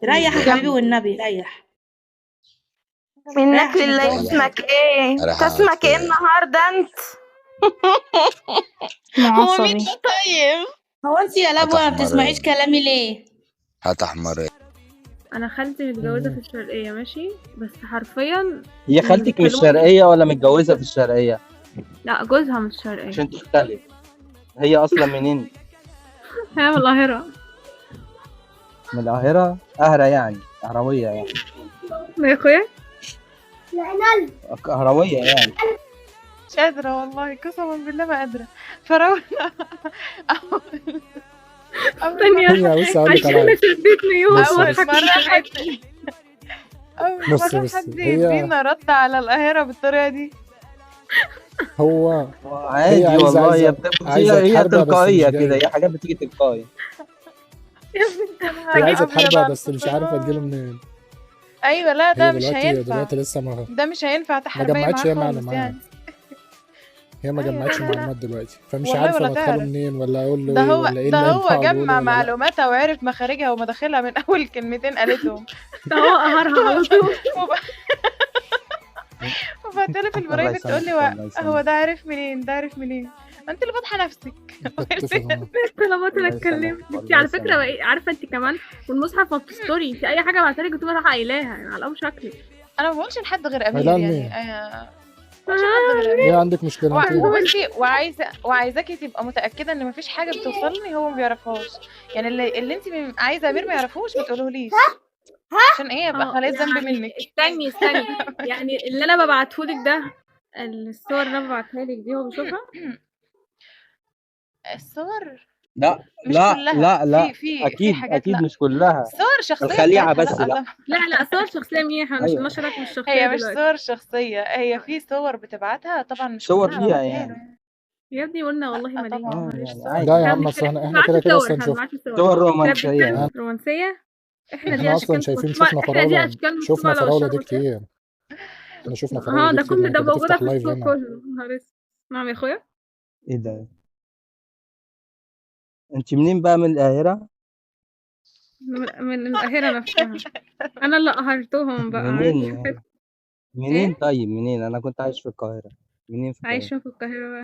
ريح يا حبيبي والنبي ريح. منك ريح عشان لله. الجو. اسمك ايه؟ راح انت اسمك ايه أقعد. النهارده انت؟ هو مين عصبي. ده طيب؟ هو انت يا لبوه ما هتحمر بتسمعيش ايه؟ كلامي ليه؟ هتحمر. انا خالتي متجوزة في الشرقية ماشي، بس حرفيا هي اللي خالتك من بيتكلموا الشرقية ولا متجوزة في الشرقية؟ لا جوزها من الشرقية. عشان تختلف. هي أصلا منين؟ هي من القاهرة. من القاهرة؟ قاهرة يعني، قهروية يعني. يا اخويا قهروية يعني. مش قادرة والله، قسما بالله ما قادرة. فراولة أول أول ثانية هي بص هقول لك على عشان حاجة. شديت ميوت. بص أول بص مرة حد أول بص مرة بص حد هي يدينا رد على القاهرة بالطريقة دي. هو عادي هي عايزة والله، هي عايزة عايزة هي تحاربها بس مش تلقائية كده، جاية. هي حاجات بتيجي تلقائي. يا ابني انت يا هي نهار عايزة أبيض تحاربها على بس مش عارفة الفراولة. تجيله منين. أيوة لا هي ده مش دلوقتي هينفع، دلوقتي لسه ما ده مش هينفع ما تحاربي جمعتش معاه هي خالص معلومات، يعني. هي ما أيوة جمعتش لا لا لا معلومات دلوقتي، فمش والله عارفة ولا مدخله تعرف. منين ولا اقول له ده ايه هو ولا ايه ده اللي هو ينفع اقوله جمع ولا لا. معلوماتها وعرف مخارجها ومداخلها من أول كلمتين قالتهم. ده هو قهرها على طول. وبعتله في الله ال private تقول يسامحك، لي الله هو يسامحك. ده عارف منين، ده عارف منين؟ ما انت اللي فاتحة نفسك. بتفق معاك. طالما انا الله اتكلمت يسامحك، انت الله على فكرة يسامحك. بقى، عارفه انت كمان والمصحف ما بتستوري انت اي حاجة بعتلك بتبقى رايحة قايلاها يعني على ابو شكلك. انا ما بقولش لحد غير امير لا يعني. لمين؟ ما بقولش لحد غير ايه امير. عندك مشكلة انت؟ وبصي، وعايزاكي تبقى متاكدة ان مفيش حاجة بتوصلني هو ما بيعرفهاش، يعني اللي انت عايزه امير ما يعرفوش ما تقولهوليش، عشان ايه ابقى خليت ذنب يعني منك. استني استني، يعني اللي انا ببعتهولك ده، الصور اللي انا ببعتها لك دي هو بيشوفها؟ الصور لا مش لا كلها، لا لا، في في في أكيد حاجات أكيد لا، مش كلها، صور شخصية الخليعة بتاعتها بس لا لا. الله. لا لا صور شخصية مين؟ احنا مش أيوه نشرك مش شخصية هي مش دلوقتي. صور شخصية، هي في صور بتبعتها طبعا مش صور كلها ليها ببعتها يعني. له. يا ابني قلنا والله لا ما ليه، طبعا اه مش يعني صور. عادي. لا يا احنا عم، اصل بنتكلم احنا احنا كده بنبعت كده صور، اصلا احنا شفنا. بنبعت صور. صور احنا رومانسية بنتكلم يعني. رومانسية، احنا دي احنا اصلا اشكال شايفين، مصطنعه، شفنا احنا دي فراولة، اشكال شفنا مصطنعه لو فراولة دي الشرب كده. كتير. احنا شفنا فراولة اه دي ده كتير كل لما ده كانت موجودة بتفتح في live السوق هنا. كله. نهار اسود. نعم يا اخويا. ايه ده؟ انت منين بقى، من القاهرة؟ من القاهرة نفسها. انا اللي قهرتهم بقى، عارف؟ منين يعني؟ منين ايه طيب منين؟ انا كنت عايش في القاهرة. منين في القاهرة؟ عايشة في القاهرة بقى.